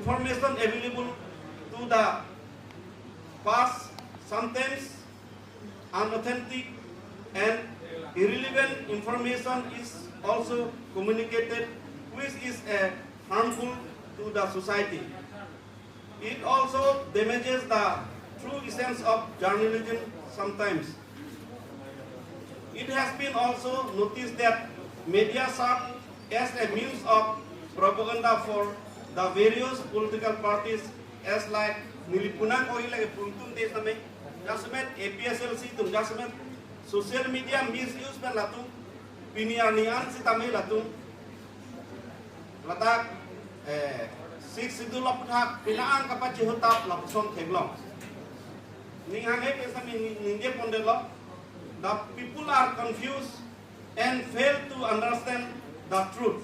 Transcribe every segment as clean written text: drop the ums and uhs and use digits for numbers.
information available to the press, sometimes unauthentic and irrelevant information is also communicated, which is a harmful to the society. It also damages the true essence of journalism sometimes. It has been also noticed that media serve as a means of propaganda for the various political parties, as like Nilipuna koi lage puntum desh mein jasmet APSLC tum jasmet social media misuse pe latum piniar nian sitame latum latak six schedule of thak pinaan kapachi hotap lapsom theglong ninghange pesa ninje pondelo. The people are confused and fail to understand the truth.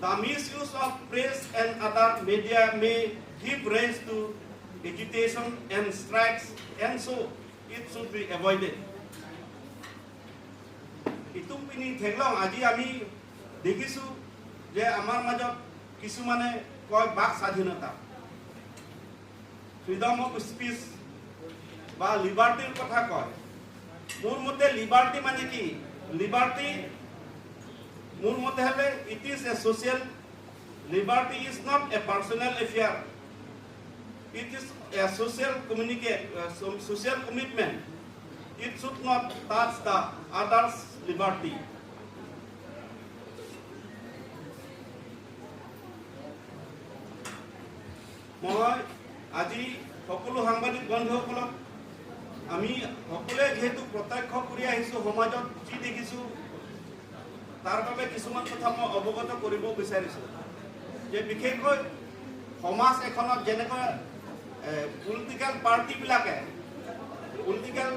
The misuse of press and other media may give rise to agitation and strikes, and so it should be avoided. Itum pini theglong আজি আমি দেখিছো যে আমাৰ মাজত কিছুমানে কয় বাক স্বাধীনতা, ফ্ৰীডম অফ স্পীচ বা লিবাৰ্টিৰ কথা কয়। মোৰ মতে লিবাৰ্টি মানে কি? লিবাৰ্টি মোৰ মতে হ'লে it is a social liberty, is not a personal affair, it is a social social commitment. It should not touch the others liberty. মই আজি সকলো সাংবাদিক বন্ধুসকলক আমি সকলোৱে যিহেতু প্ৰত্যক্ষ কৰি আহিছোঁ, সমাজত যি দেখিছোঁ তাৰ বাবে কিছুমান কথা মই অৱগত কৰিব বিচাৰিছোঁ যে বিশেষকৈ সমাজ এখনত যেনেকৈ পলিটিকেল পাৰ্টিবিলাকে, পলিটিকেল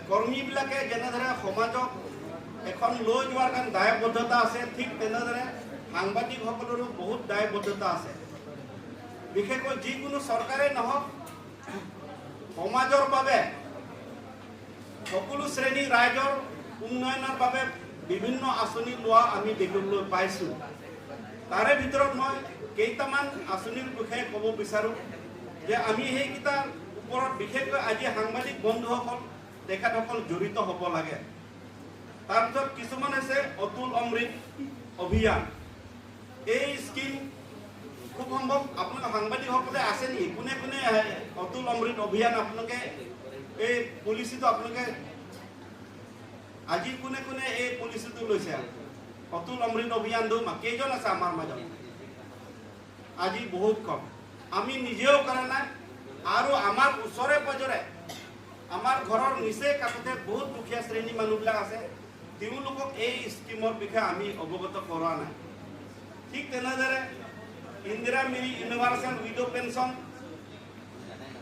কৰ্মীবিলাকে যেনেদৰে সমাজক এখন লৈ যোৱাৰ কাৰণে দায়বদ্ধতা আছে, ঠিক তেনেদৰে সাংবাদিকসকলৰো বহুত দায়বদ্ধতা আছে। বিশেষকৈ যিকোনো চৰকাৰেই নহওক, সমাজৰ বাবে সকলো শ্ৰেণীৰ ৰাইজৰ উন্নয়নৰ বাবে বিভিন্ন আঁচনি লোৱা আমি দেখিবলৈ পাইছোঁ। তাৰে ভিতৰত মই কেইটামান আঁচনিৰ বিষয়ে ক'ব বিচাৰোঁ যে আমি সেইকেইটাৰ ওপৰত বিশেষকৈ আজি সাংবাদিক বন্ধুসকল তেখেতসকল জড়িত হ'ব লাগে। তাৰপিছত কিছুমান হৈছে অতুল অমৃত অভিযান। এই স্কীম খুব সম্ভৱ আপোনালোক সাংবাদিকসকলে আছে নেকি? কোনে কোনে অতুল অমৃত অভিযান আপোনালোকে এই পলিচিটো আপোনালোকে আজি কোনে কোনে এই পলিচিটো লৈছে? অতুল অমৃত অভিযান কেইজন আছে আমাৰ মাজত? আজি বহুত কম। আমি নিজেও কৰা নাই আৰু আমাৰ ওচৰে পাজৰে আমাৰ ঘৰৰ নিচে কাষতে বহুত দুখীয়া শ্ৰেণীৰ মানুহবিলাক আছে, তেওঁলোকক এই স্কীমৰ বিষয়ে আমি অৱগত কৰা নাই। ঠিক তেনেদৰে Indira Miri universal widow pension,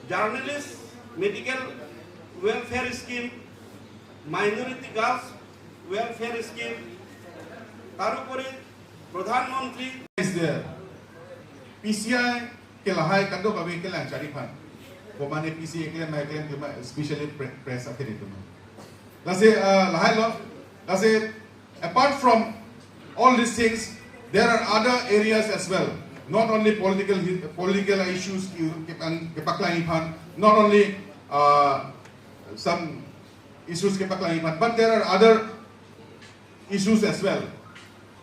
journalist medical welfare scheme, minority girls welfare scheme, তাৰোপৰি প্ৰধানমন্ত্ৰী PCI ke lahai kando kawe ke lang cari phan bomane PCI ke mai ke especially press athe tu lase lahai lo lase apart from all these things there are other areas as well, not only political issues ke paklang phan, not only some issues ke paklang phan, but there are other issues as well.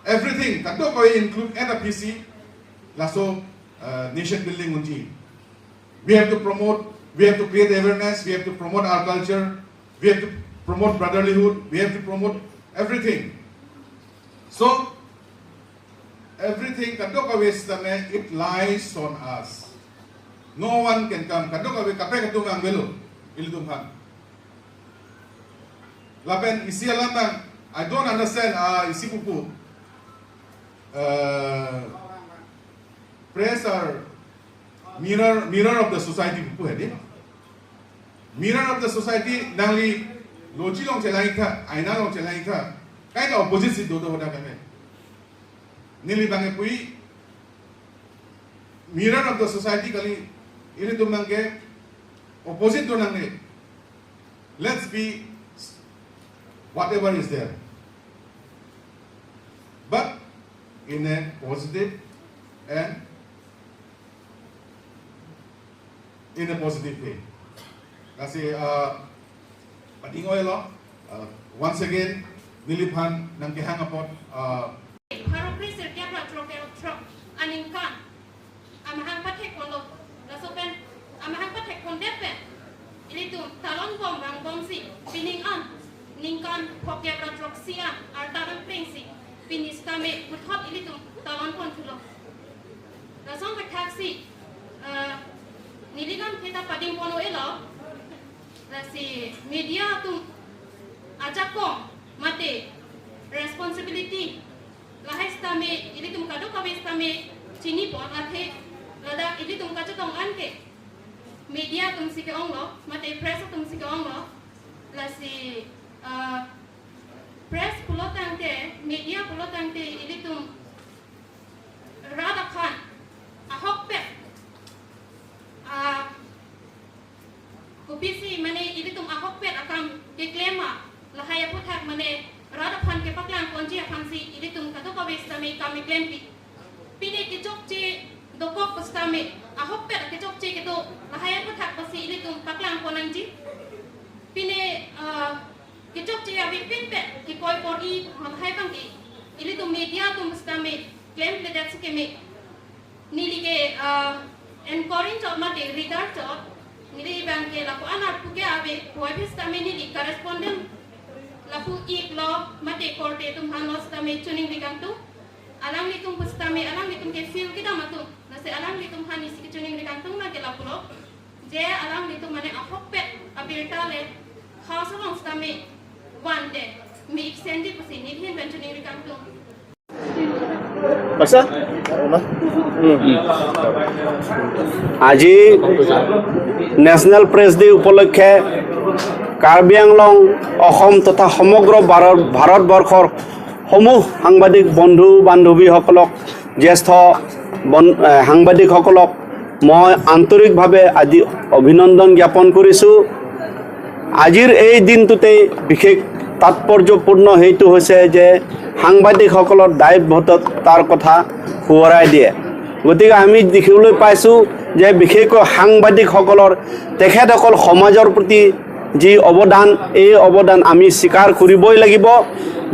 Everything kando kawe include and a PC laso nation building unji. We have to promote, we have to create awareness, we have to promote our culture, we have to promote brotherhood, we have to promote everything. So everything kando kawe stame it lies on us. No one can come kando kawe kape katung angelo ilitum han. Lapen isi alamang I don't understand isi pupu press are mirror of the society pupu hai mirror of the society nangli lochi long chelai kha aina long chelai kha kai ka opposite si do do hoda kame nili bange pui mirror of the society kali ili tum nangke opposite do nange. Let's be whatever is there, but in a positive and in a positive way. Kasi padingoy lo, once again, niliphan ng kihangapot. Parokrisir kebra trok trok aningkan amahang patek kondo lasopen amahang patek kondepen ilitum talon bom rang bom si pining an ningkan pokebra trok sia artaran pringsi pinistame puthot ilitum talon pon thulo lasong taxi niligan kita pading pono elo lasi media tum ajakong mate responsibility lahai stame ilitum kado kabe stame chini pon athe lada ilitum kachotong anke media tum sike onglo mate press tum sike onglo lasi press pulotang te media pulotang te ilitum rada khan ahok pe kupisi mane ilitum ahok pe akam ke klema lahai puthak mane rada phan ke paklang konji phansi ilitum kado kabe stame kame klempi pine ke chokche dokok stame ahok pe ke chokche ke do lahai puthak pasi ilitum paklang konangji pine ke chokche abi pin pe ke koi por i lahai bangki ilitum media tum stame klem le dat ke me nili ke encourage job mate reader job nili bangke laku anar puke abe koi stame nili correspondent lapu ik lo mate korte tum hanos tame chuning rikantu alang litum pustame alang litum ke feel kita matu nase alang litum hani sik chuning rikantu na ke lapulo je alang litum mane ahok pet abirta le khasong stame one day mi extended pusi nilhin ben chuning rikantu Baksa? আজি national press day উপলক্ষে কাৰ্বি আংলং অসম তথা সমগ্ৰ ভাৰতবৰ্ষৰ সমূহ সাংবাদিক বন্ধু বান্ধৱীসকলক জ্যেষ্ঠ সাংবাদিকসকলক মই আন্তৰিকভাৱে আজি অভিনন্দন জ্ঞাপন কৰিছোঁ। আজিৰ এই দিনটোতেই বিশেষ তাৎপৰ্যপূৰ্ণ সেইটো হৈছে যে সাংবাদিকসকলৰ দায়বদ্ধতাৰ কথা সোঁৱৰাই দিয়ে। গতিকে আমি দেখিবলৈ পাইছোঁ যে বিশেষকৈ সাংবাদিকসকলৰ তেখেতসকল সমাজৰ প্ৰতি যি অৱদান, এই অৱদান আমি স্বীকাৰ কৰিবই লাগিব।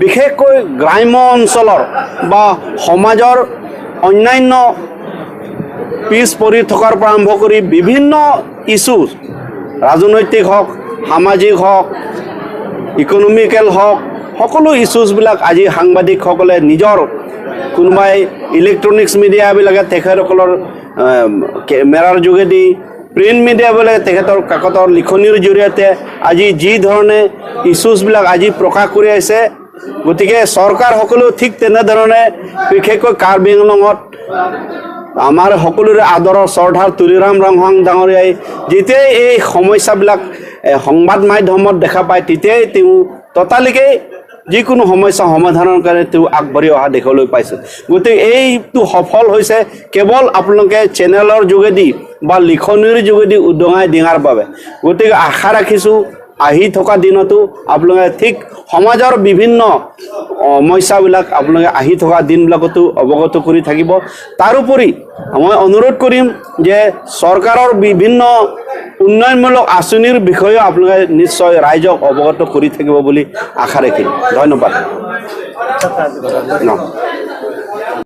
বিশেষকৈ গ্ৰাম্য অঞ্চলৰ বা সমাজৰ অন্যান্য পিছ পৰি থকাৰ পৰা আৰম্ভ কৰি বিভিন্ন ইছ্যু, ৰাজনৈতিক হওক, সামাজিক হওক, ইকনমিকেল হওক, সকলো ইছ্যুজবিলাক আজি সাংবাদিকসকলে নিজৰ কোনোবাই ইলেক্ট্ৰনিক্স মিডিয়াবিলাকে তেখেতসকলৰ কেমেৰাৰ যোগেদি, প্ৰিণ্ট মিডিয়াবিলাকে তেখেতৰ কাকতৰ লিখনিৰ জৰিয়তে আজি যি ধৰণে ইছ্যুজবিলাক আজি প্ৰকাশ কৰি আহিছে, গতিকে চৰকাৰসকলেও ঠিক তেনেধৰণে বিশেষকৈ কাৰ্বি আংলঙত আমাৰ সকলোৰে আদৰৰ শ্ৰদ্ধাৰ তুলিৰাম ৰংহাং ডাঙৰীয়াই যেতিয়াই এই সমস্যাবিলাক সংবাদ মাধ্যমত দেখা পায়, তেতিয়াই তেওঁ ততালিকেই যিকোনো সমস্যা সমাধানৰ কাৰণে তেওঁ আগবাঢ়ি অহা দেখিবলৈ পাইছোঁ। গতিকে এইটো সফল হৈছে কেৱল আপোনালোকে চেনেলৰ যোগেদি বা লিখনিৰ যোগেদি উদঙাই দিয়াৰ বাবে। গতিকে আশা ৰাখিছোঁ আহি থকা দিনতো আপোনালোকে ঠিক সমাজৰ বিভিন্ন সমস্যাবিলাক আপোনালোকে আহি থকা দিনবিলাকতো অৱগত কৰি থাকিব। তাৰোপৰি মই অনুৰোধ কৰিম যে চৰকাৰৰ বিভিন্ন উন্নয়নমূলক আঁচনিৰ বিষয়েও আপোনালোকে নিশ্চয় ৰাইজক অৱগত কৰি থাকিব বুলি আশা ৰাখিম। ধন্যবাদ।